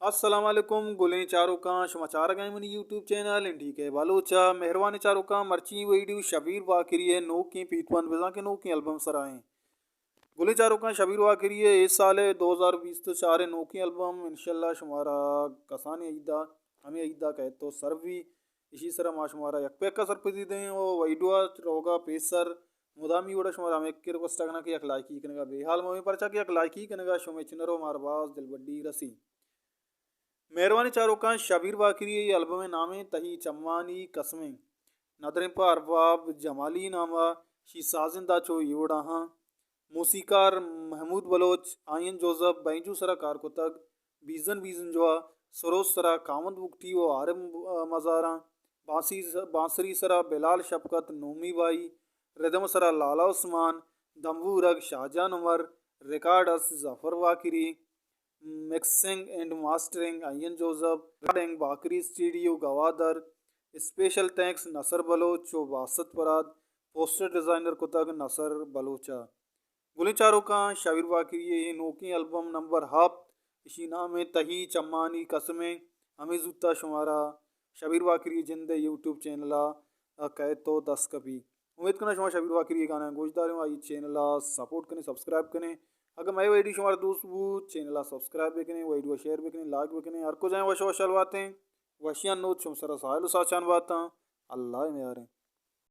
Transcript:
السلام علیکم گلیں چاروکاں، شما چارگ ءَ منی یوٹیوب چینل این ڈی کے بلوچ ءَ۔ مہروانیں چاروکاں، مرچی ویڈیو شبیر باقری ءِ نوکیں پیتوند بزاں کہ نوکیں البم سرا ایں۔ گلیں چاروکاں، شبیر باقری ءِ اے سال ءِ دو ہزار بیست ءُ چار ءِ نوکیں البم انشاءاللہ شمارا کسانیں عید ءَ، ہمے عید ءَ کئیت ءُ سر بی۔ ایشی سرا ما شمارا یک پیکا سرپدی دیں ءُ ویڈیو ءَ روگا پیسر مدامی وڑا شمارا ہمے ریکویسٹ کناں کہ یک لائکی کنگا بے حال مہ بیں، پرچا کہ یک لائکی کنگا شمے چنر ءُ مار باز دلبڈی رسی۔ مہروانیں چاروکاں، شبیر باقری ءِ اے البم ءِ نام ایں تہی چمانی قسمیں۔ ندریں پہ ارباب جمالی نام ءَ، شی سازندہ چو اے وڑا ہاں۔ موسیقار محمود بلوچ، آئین جوزف، بینجو سرا کار کتگ، بیزن بیزن جوا، سروز سرا کاوند بگٹی ءُ عارف مزاراں، بانسی، بانسری سرا بلال شفقت نومی بائی، ردم سرا لالا عثمان، دمبورگ شاہجان عمر، ریکارڈ است Zafar Baqri, mixing and mastering Ian Joseph, recording Baqri studio Gwadar, special thanks Nasr Baloch ءُ باسط پراد، پوسٹر ڈیزائنر کتگ نصر بلوچ ءَ۔ گلیں چاروکاں، شبیر باقری ءِ اے نوکیں البم نمبر ہپت، اشی نام ایں تہی چمانی قسمیں، ہمے زوتا شمارا شبیر باقری ءِ جند ءِ یوٹیوب چینل ءَ کئیت ءُ دست کپی۔ امید کناں شما شبیر باقری ءِ گاناں گوش داریں ءُ آئی چینل ءَ سپورٹ کنیں، سبسکرائب کنیں۔ اگاں مئے ویڈیو شمارا دوست بوت، چینل ءَ سبسکرائب بکنیں، ویڈیو ءَ شیئر بکنیں، لائک بکنیں۔ ہر کجائیں وش وشحال باتیں، وشیاں نود شما سرا ساہیل ءُ ساچان باتاں۔ اللہ ءِ میاریں۔